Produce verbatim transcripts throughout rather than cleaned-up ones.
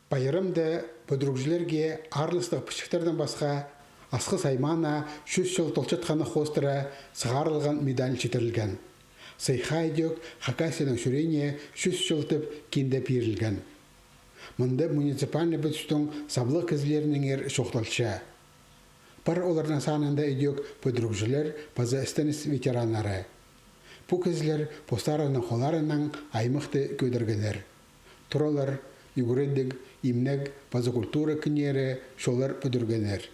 Пайрамда пӱдірігҷілерге араластығ пічіктердең пасха Асхыс аймаана чӱс чыл толчатханы хоостыра сығарылған медаль читірілген. Сыйыхха идӧк Хакасияның чӱреене чӱс чыл тіп кинде пирілген. Мында муниципальный пӱдістің саблығ кізілерінеңер чоохталча. Пір оларның санында идӧк пӱдірігҷілер паза істеніс ветераннары. Пу кізілер постарының холларынаң аймахты кӧдіргеннер. Туралар, ӱгредіг, имнег паза культура кіннері чоллар пӱдіргеннер.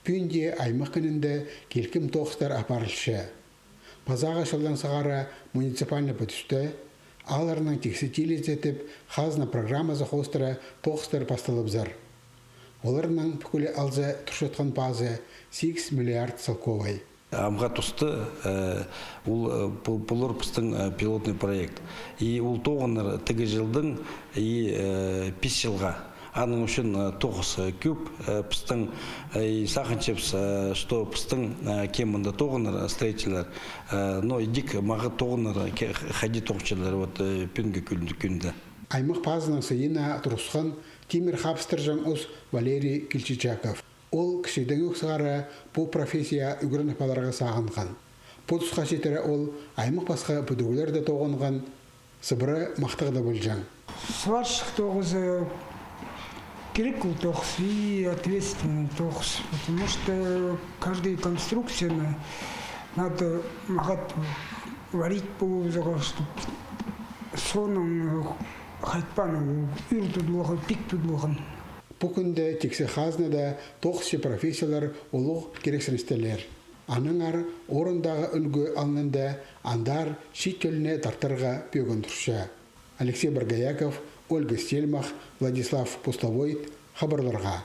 Пӱӱнде аймах кінінде килкім тоғыстар апарылча. Пазағы чылдаң сығара муниципальный пӱдісте «Аалларның тиксі тилізі» тіп хазна программазы хоостыра тоғыстар пасталыбызар. Оларның пӱкӱле алза турчатхан пазы сигіс миллиард салковай. Амға туста, э, ол, э, пу-, пулар пістің, э, пилотный проект. И ол тоғынар тігі чылдаң и, э, пис чылға. Аның ӱчӱн, э, тоғыс, э, кӧп, э, пістің, э, и сағынчабыс, э, что пістің, э, кем мында тоғынар, э, строительлер, э, но идӧк мағат тоғынар, э, ке-, хайди тоғынчалар, вот, э, пӱӱнгі кӱн-, кӱнде. Аймах пазының сыйына турысхан тимір хабыстырҷаң ус Валерий Кильчичаков. Ол кічігдеңӧк сығара пу профессияа ӱгреніп аларға сағынған. Пу тусха читіре ол аймах пасха пӱдіріглерде тоғынған, сыбыра махтағда полҷаң. Сварщик тоғызы кирек ол тоғыс и ответственный тоғыс, потому что каждый конструкцияны надо мағат варить полызарға, чтоб соның хайтпаның ӱр тудылған, пик тудылған. Пу кӱнде тиксі хазнада тоғысчы профессиялар улуғ кирексіністелер. Аннаңар орындағы ӱлгӱ алнында андар чиит тӧліне тартарға пӧгін турча. Алексей Боргояков, Ольга Стельмах, Владислав Пустовойт, хабарларға.